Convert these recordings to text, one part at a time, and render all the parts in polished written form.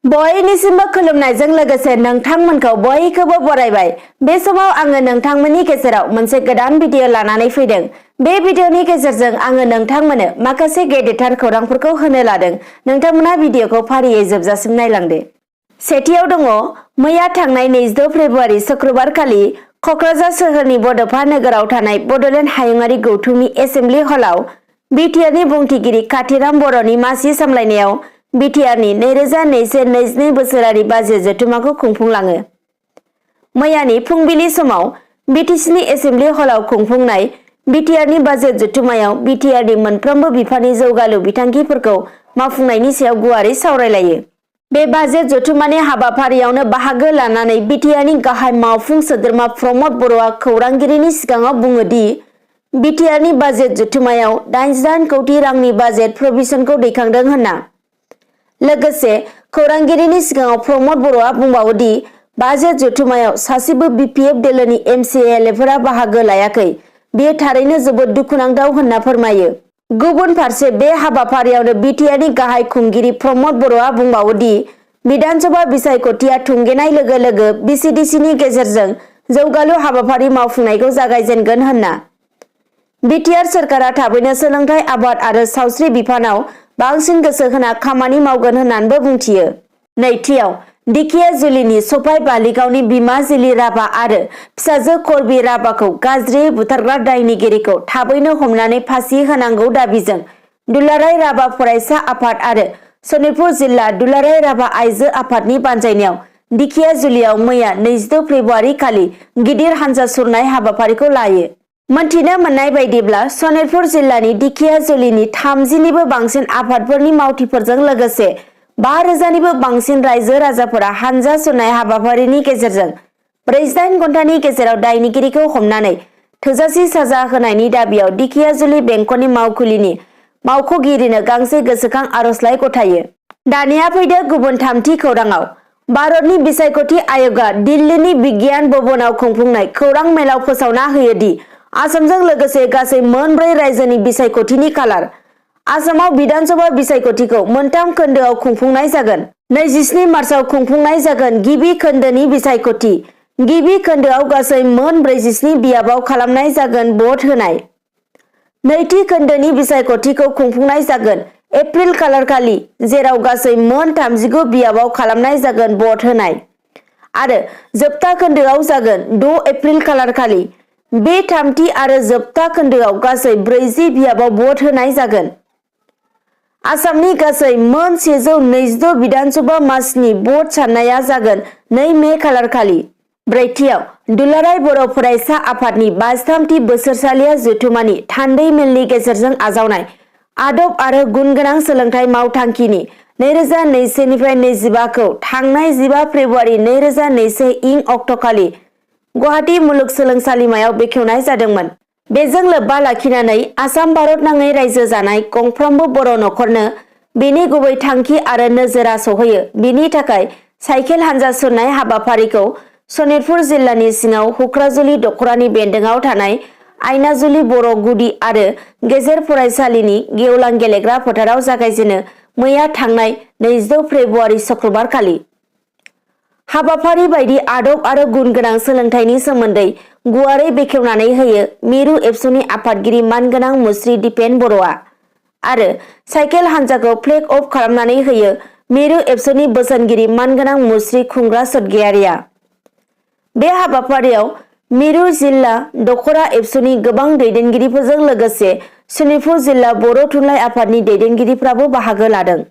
बयनिसिमबो खुलुमनायजों लोगोसे नोंथांमोनखौ बयखौबो बरायबाय। बे समाव आङो नोंथांमोननि गेजेराव मोनसे गोदान भिडिअ लानानै फैदों। बे भिडिअनि गेजेरजों आङो नोंथांमोननो माखासे गेदेरथार खौरांफोरखौ होनो लादों। नोंथांमोना भिडिअखौ फारियै जोबजासिम नायलांदो। सेथियाव दङ, मैया थांनाय 22 फेब्रुआरि शुक्रबार खालि कक्राझार सोहोरनि बड'फा नोगोराव थानाय बड'लेण्ड हायुङारि गौथुमनि एसेम्बलि हलाव BTRनि बुंथिगिरि काथिराम बर'नि मासि सामलायनायाव BTRनि 2022 बोसोरारि बाजेट जथुम्माखौ खुंफुंलाङो। मैयानि फुंबिलि समाव BTCनि एसेम्बलि हलाव खुंफुंनाय BTRनि बाजेट जथुम्मायाव BTRनि मोनफ्रोमबो बिफाननि जौगालु बिथांखिफोरखौ मावफुंनायनि सायाव गुवारै सावरायलायो। बे बाजेट जथुम्मानि हाबाफारियावनो बाहागो लानानै BTRनि गाहाय मावफुं सोद्रोमा प्रमद बर'आ खौरांगिरिनि सिगाङाव बुङो दि BTRनि बाजेट जथुम्मायाव 88 कौटि रांनि बाजेट प्रभिजनखौ दैखांदों होनना। लोगोसे खौरांगिरिनि सिगाङाव प्रमद बर'आ बुंबावो दि बाजेट जथुम्मायाव सासेबो BPF दोलोनि MCLAफोरा बाहागो लायाखै। बेयो थारैनो जोबोद दुखुनांथाव होनना फोरमायो। गुबुन फारसे बे हाबाफारियावनो BTRनि गाहाय खुंगिरि प्रमद बर'आ बुंबावो दि विधानसभा बिसायख'थिया थुंगेनाय लोगो लोगो BCDCनि गेजेरजों जौगालु हाबाफारि मावफुंनायखौ जागायजेनगोन होनना। BTR सोरखारा थाबैनो सोलोंथाइ, आबाद आरो सावस्रि बिफानाव बांसिन गोसो होना खामानि मावगोन होननानैबो बुंथियो। नैथियाव, दिखियाजुलिनि सफाइ बालिगावनि बिमा जिलि राभा आरो फिसाजो करबि राभाखौ गाज्रियै बुथारग्रा दायनिगिरिखौ थाबैनो हमनानै फासि होनांगौ दाबिजों दुलाराय राभा फरायसा आफाद आरो सनितपुर जिल्ला दुलाराय राभा आइजो आफादनि बानजायनायाव दिखियाजुलियाव मैया 22 फेब्रुआरि खालि गिदिर हानजा सुरनाय हाबाफारिखौ लायो। मोनथिनो मोननाय बायदिब्ला सनितपुर जिल्लानि दिखियाजुलिनि 30निबो बांसिन आफादफोरनि मावथिफोरजों लोगोसे 5000निबो बांसिन रायजो राजाफोरा हानजा सुरनाय हाबाफारिनि गेजेरजों 48 घन्टानि गेजेराव दायनिगिरिखौ हमनानै थोजासे साजा होनायनि दाबियाव दिखियाजुलि बेंखननि मावखुलिनि मावख'गिरिनो गांसे गोसोखां आर'जलाइ गथायो। दानिया फैदो गुबुन थामथि खौराङाव। भारतनि बिसायख'थि आय'गआ दिल्लीनि बिगियान भवनाव खुंफुंनाय खौरां मेलाव फोसावना होयो दि आसामजों लोगोसे गासै मोनब्रै रायजोनि बिसायख'थिनि खालार। आसामाव विधानसभा बिसायख'थिखौ मोनथाम खोन्दोआव खुंफुंनाय जागोन। 27 मार्चआव खुंफुंनाय जागोन गिबि खोन्दोनि बिसायख'थि। गिबि खोन्दोआव गासै मोन 47 बियाबाव खालामनाय जागोन भट होनाय। नैथि खोन्दोनि बिसायख'थिखौ खुंफुंनाय जागोन एप्रिल खालारखालि, जेराव गासै मोन 39 बियाबाव खालामनाय जागोन भट होनाय। आरो जोबथा खोन्दोआव जागोन 6 एप्रिल खालारखालि। बे थामथि आरो जोबथा खोन्दोआव गासै 40 बियाबाव भट होनाय जागोन। आसामनि गासै मोन 122 विधानसभा मासिनि भट साननाया जागोन 2 मे खालारखालि। ब्रैथियाव, दुलाराय बर' फरायसा आफादनि 53थि बोसोरसालिया जथुम्मानि थान्दै मेलनि गेजेरजों आजावनाय आदब आरो गुनगोनां सोलोंथाइ मावथांखिनि 2021-25 खौ थांनाय 15 फेब्रुआरि 2021 इं अक्ट'खालि गुवाहाटी मुलुगसोलोंसालिमायाव बेखेवनाय जादोंमोन। बेजों लोब्बा लाखिनानै आसाम भारत नाङै रायजो जानाय गंफ्रोमबो बर' नखरनो बेनि गुबै थांखि आरो नोजोरा सहैयो, बिनि थाखाय साइकेल हानजा सुरनाय हाबाफारिखौ सनितपुर जिल्लानि सिङाव हुक्राजुलि दख'रानि बेन्दोङाव थानाय आयनाजुलि बर' गुदि आरो गेजेर फरायसालिनि गेवलां गेलेग्रा फोथाराव जागायजेनो मैया थांनाय 22 फेब्रुआरि शुक्रबार खालि। हाबाफारि बायदि आदब आरो गुनगोनां सोलोंथाइनि सोमोन्दै गुवारै बेखेवनानै होयो मिरु एबसुनि आफादगिरि मानगोनां मुस्रि दिपेन बर'आ आरो साइकेल हानजाखौ फ्लेग अफ खालामनानै होयो मिरु एबसुनि बोसोनगिरि मानगोनां मुस्रि खुंग्रा सदगियारिया। बे हाबाफारियाव मिरु जिल्ला दख'रा एबसुनि गोबां दैदेनगिरिफोरजों लोगोसे सनितपुर जिल्ला बर' थुनलाइ आफादनि दैदेनगिरिफ्राबो बाहागो लादों।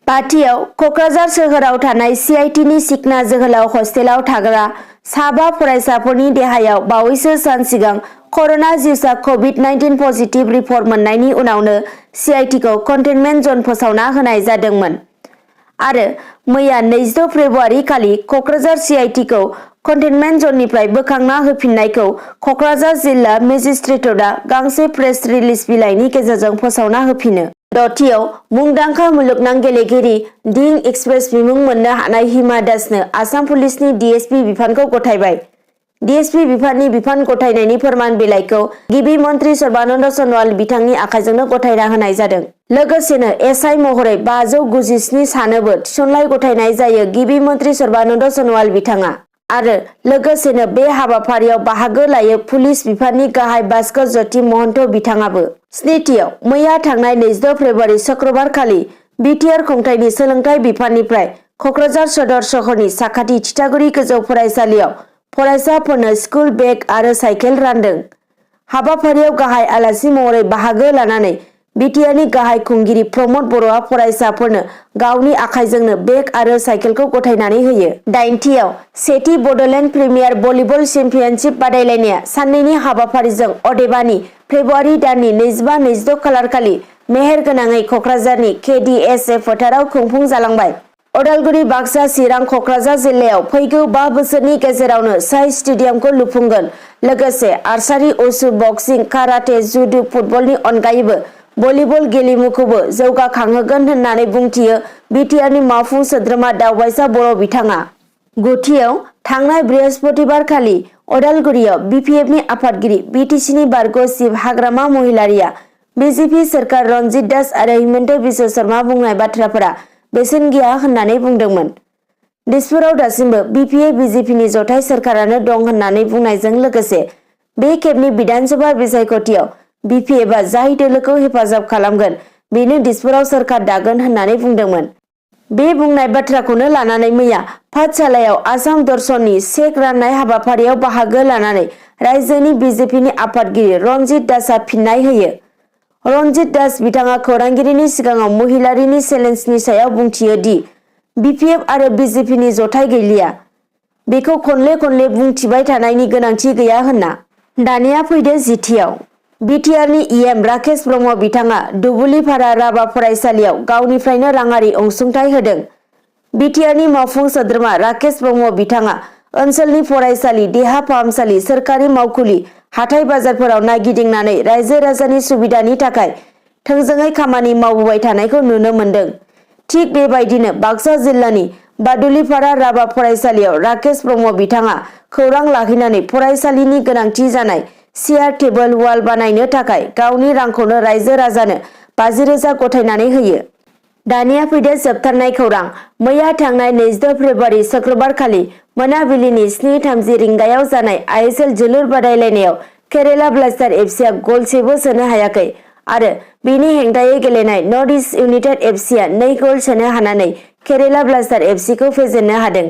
बाथियाव, कक्राझार सोहोराव थानाय CITनि सिखना जोहोलाव हस्टेलाव थाग्रा 5 फरायसाफोरनि देहायाव बावैसो सान सिगां कर'ना जिउसा COVID-19 पजिटिभ रिपर्ट मोननायनि उनावनो CITखौ कन्टेनमेन्ट जन फोसावना होनाय जादोंमोन आरो मैया 22 फेब्रुआरि खालि कक्राझार CITखौ कन्टेनमेन्ट जननिफ्राय बोखांना होफिननायखौ कक्राझार जिल्ला मेजिस्ट्रेटआ गांसे प्रेस रिलिज बिलाइनि गेजेरजों फोसावना होफिनो। दथियाव, मुंदांखा मुलुगनां गेलेगिरि दिं एक्सप्रेस बिमुं मोननो हानाय हिमा दासनो आसाम पुलिसनि DSP बिफानखौ गथायबाय। DSP बिफाननि बिफान गथायनायनि फोरमान बिलाइखौ गिबि मन्त्रि सर्बानन्द सन'वाल बिथांनि आखाइजोंनो गथायना होनाय जादों। लोगोसेनो एसआइ महरै 597 सानोबो थिसनलाइ गथायनाय जायो गिबि मन्त्रि सर्बानन्द सन'वाल बिथाङा। आरो लोगोसेनो बे हाबाफारियाव बाहागो लायो पुलिस बिफाननि गाहाय भास्कर ज्योति महन्त बिथाङाबो। स्निथियाव मैया थांनाय 22 फेब्रुवारि शुक्रबार खालि BTR खुंथायनि सोलोंथाइ बिफाननिफ्राय क'क्राझार सदर सहरनि साखाथि थिथागुरि गोजौ फरायसालियाव फरायसाफोरनो स्कुल बेग आरो साइकेल रानदों। हाबाफारियाव गाहाय आलासि महरै बाहागो लानानै BTRनि गाहाय खुंगिरि प्रमद बर'आ फरायसाफोरनो गावनि आखाइजोंनो बेग आरो साइकेलखौ गथायनानै होयो। 9थियाव सेथि बड'लेण्ड प्रिमियार भलिबल चेम्पियनशिप बादायलायनाया साननैनि हाबाफारिजों अदेबानि फेब्रुवारि दाननि 25-26 खालारखालि मेहेरगोनाङै क'क्राझारनि KDSA फोथाराव खुंफुंजालांबाय। उदालगुरि, बाक्सा, चिरां, क'क्राझार जिल्लायाव फैगौ 5 बोसोरनि गेजेरावनो 6 स्टेडियामखौ लुफुंगोन। लोगोसे आर्चारि, उसु, बक्सिं, काराटे, जुडु, फुटबलनि अनगायैबो भलिबल गेलेमुखौबो जौगाखांहोगोन होननानै बुंथियो BTRनि मावफुं सोद्रोमा दावबायसा बर' बिथाङा। 9थियाव थांनाय बृहस्पतिबार खालि उदालगुरियाव BPFनि आफादगिरि BTCनि बारग' चिफ हाग्रामा महिलारिया BJP सोरखार रनजित दास आरो हिमन्त बिश्व शर्मा बुंनाय बाथ्राफोरा बेसेन गैया होननानै बुंदोंमोन। दिसपुराव दासिमबो BPF BJPनि जथाय सोरखारानो दं होननानै बुंनायजों लोगोसे बे खेबनि बिधानसभा बिसायख'थियाव BPFआ जाय दोलोखौ हेफाजाब खालामगोन बेनो दिसपुराव सोरखार दागोन होननानै बुंदोंमोन। बे बुंनाय बाथ्राखौनो लानानै मैया पाठशालायाव आसाम दर्शननि चेक राननाय हाबाफारियाव बाहागो लानानै रायजोनि BJPनि आफादगिरि रनजित दासआ फिन्नाय होयो। रनजित दास बिथाङा खौरांगिरिनि सिगाङाव महिलारिनि चेलेन्जनि सायाव बुंथियो दि BPF आरो BJPनि जथाय गैलिया। बेखौ खनले खनले बुंथिबाय थानायनि गोनांथि गैया होनना। दानिया फैदो 10थियाव। BTRनि EM राकेश ब्रह्म बिथाङा दुबुलिपारा राभा फरायसालियाव गावनिफ्रायनो राङारि अनसुंथाइ होदों। BTRनि मावफुं सोद्रोमा राकेश ब्रह्म बिथाङा ओनसोलनि फरायसालि, देहा फाहामसालि, सोरखारि मावखुलि, हाथाइ बाजारफोराव नायगिदिंनानै रायजो राजानि सुबिदानि थाखाय थोंजोङै खामानि मावबोबाय थानायखौ नुनो मोन्दों। थिग बेबायदिनो बाक्सा जिल्लानि बादुलिपारा राभा फरायसालियाव राकेश ब्रह्म बिथाङा खौरां लाहैनानै फरायसालिनि गोनांथि जानाय सियार, टेबोल, वाल बानायनो थाखाय गावनि रांखौनो रायजो राजानो 50,000 गथायनानै होयो। दानिया फैदो जोबथारनाय खौरां। मैया थांनाय 22 फेब्रुवारि शुक्रबार खालि मोनाबिलिनि 7:30 रिंगायाव जानाय ISL जोलुर बादायलायनायाव केरेला ब्लास्टार FCआ गलसेबो सोनो हायाखै आरो बेनि हेंथायै गेलेनाय नर्थ इस्ट इउनाइटेड FCआ 2 गल सोनो हानानै केरेला ब्लास्टार FCखौ फेजेननो हादों।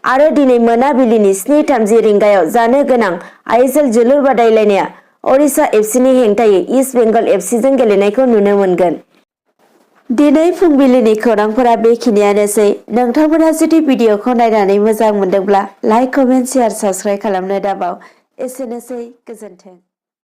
आरो दिनै मोनाबिलिनि 7:30 रिंगायाव जानो गोनां ISL जोलुर बादायलायनाया ओडिशा FCनि हेंथायै इस्ट बेंगल FCजों गेलेनायखौ नुनो मोनगोन। दिनै फुंबिलिनि खौरांफोरा बेखिनियानोसै। नोंथांमोनहा जुदि भिडिअखौ नायनानै मोजां मोनदोंब्ला लाइक, कमेन्ट, शेयार, साबस्क्राइब खालामनो दाबाव। एसेनोसै, गोजोन्थों।